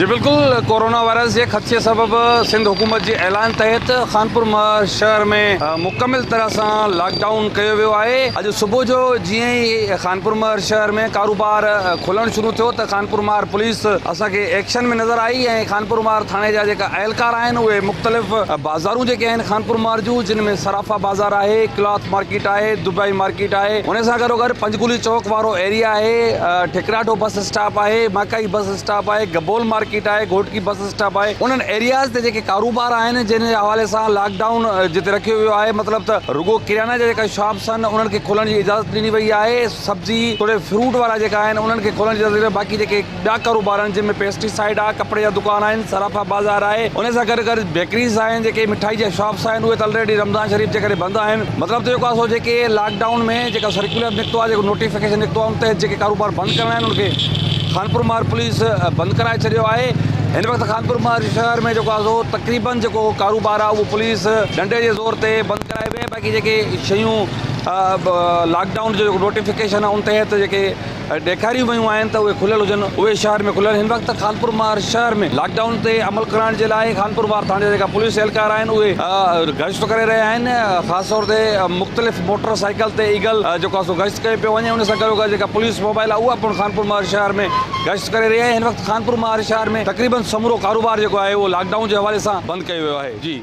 جي بلڪل corona virus جي خدشي سبب سنڌ حڪومت جي اعلان تحت خانپور مهر شهر ۾ مڪمل طرح سان لاڪ ڊائون ڪيو ويو آهي اڄ صبح جو جيئن ئي خانپور مهر شهر ۾ ڪاروبار کلڻ شروع ٿيو ته خانپور مهر پوليس اسان کي ايڪشن ۾ نظر آئي ۽ خانپور مهر ٿاڻي جا جيڪا اهلڪار آهن اهي مختلف بازارون جيڪي آهن خانپور مهر جون جن ۾ صرافا بازار آهي ڪلاٿ مارڪيٽ آهي دبئي مارڪيٽ آهي ان سان گڏوگڏ پنجگولي چوڪ وارو ايريا آهي ٺڪراٺو بس اسٽاپ آهي ماڪائي بس اسٽاپ آهي، گبول مارڪيٽ آهي، گهوٽڪي بس اسٽاپ آهي، انهن ايرياز تي جيڪي ڪاروبار آهن جن جي حوالي سان لاڪ ڊائون جتي رکيو ويو آهي مطلب ته رڳو ڪريانا جا جيڪا شاپس آهن انهن کي کولڻ جي اجازت ڏني وئي آهي، سبزي توڙي فروٽ وارا جيڪا آهن انهن کي کولڻ جي اجازت ڏني باقي جيڪي ٻيا ڪاروبار آهن جن ۾ پيسٽي سائيڊ آهي، ڪپڙي جا دڪان آهن، صرافا بازار آهي ان سان گڏ گڏ بيڪريز آهن جيڪي مٺائي جا شاپس آهن اهي ته الريڊي رمضان شريف جي ڪري بند آهن مطلب ته جيڪو آهي سو جيڪي لاڪ ڊائون ۾ جيڪا سرڪيولر نڪتو آهي جيڪو نوٽيفڪيشن نڪتو آهي ان تحت جيڪي ڪاروبار بند ڪرڻا آهن ان کي خانپور مهر پوليس بند ڪرائي ڇڏيو آهي هن وقت خانپور مهر شهر ۾ جيڪو آهي سو تقريبن جيڪو ڪاروبار آهي اهو پوليس ڏنڊي جي زور تي بند ڪرائي وئي باقي جيڪي شيون لاڪ ڊائون جو جيڪو نوٽيفڪيشن آهي ان تحت جيڪي ڏيکاريون ويون آهن ته اهي کليل هجن اهي شهر ۾ کليل هن وقت خانپور مهر شهر ۾ لاڪ ڊائون تي عمل ڪرائڻ جي لاء خانپور مهر ٿاڻي جا جيڪا پوليس اهلڪار آهن اهي گشت ڪري رهيا آهن خاص طور تي مختلف موٽر سائيڪل تي ايگل جيڪو آهي سو گشت ڪيو پيو وڃي ان سان گڏوگڏ جيڪا پوليس موبائل آهي اها پڻ خانپور مهر شهر ۾ گشت ڪري رهي آهي هن وقت خانپور مهر شهر ۾ تقريبن سمورو ڪاروبار جيڪو آهي اهو لاڪ ڊائون جي حوالي سان بند ڪيو ويو آهي جي.